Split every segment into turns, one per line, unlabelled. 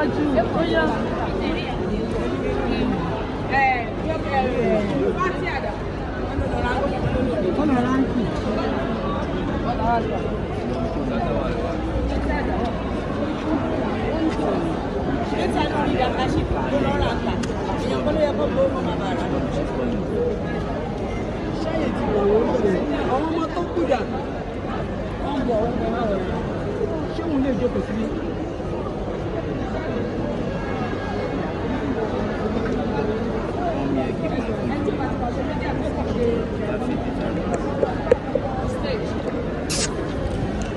Síwájú ó yá.
Ṣáyè ti wà wọ́n ṣe àwọn ọmọ tó kù dà, wọ́n ń bọ̀, wọ́n ń bọ̀ náà. Ṣé òun lè jókòó síbí?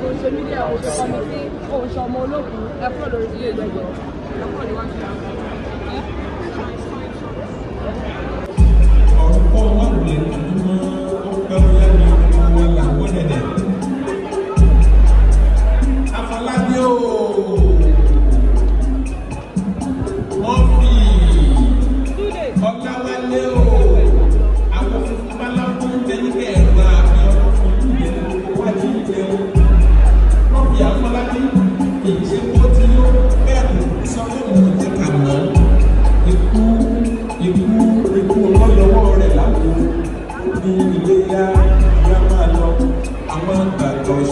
Oṣù media, oṣù committee, oṣù ọmọ ológun, ẹ kúrò lórí ilé ìgbẹ́jọ́, ẹ kúrò níwájú.
Ọ̀pọ̀ márùn-ún àdúmọ̀ ọpẹ́ ọ̀yá ni gbogbo wa là ń gbọ́ dẹ̀dẹ̀. Afọlábí o, Murphy, Ọláwálé o, àwọn funfun báláwo ń bẹ níbẹ̀, ẹ̀rọ àbí ọlọ́fun ìyẹn gbogbo wa ti ń jẹun. Murphy Afọlábí kì í ṣe kó tí ó bẹ́ẹ̀ kò sọ pé òun ò jẹ́ kà mọ́. Ikú, ikú, ikú lọ́yọ̀wọ́ rẹ̀ láwo ní ilé yá yá máa lọ àwọn àgbàgbọ́.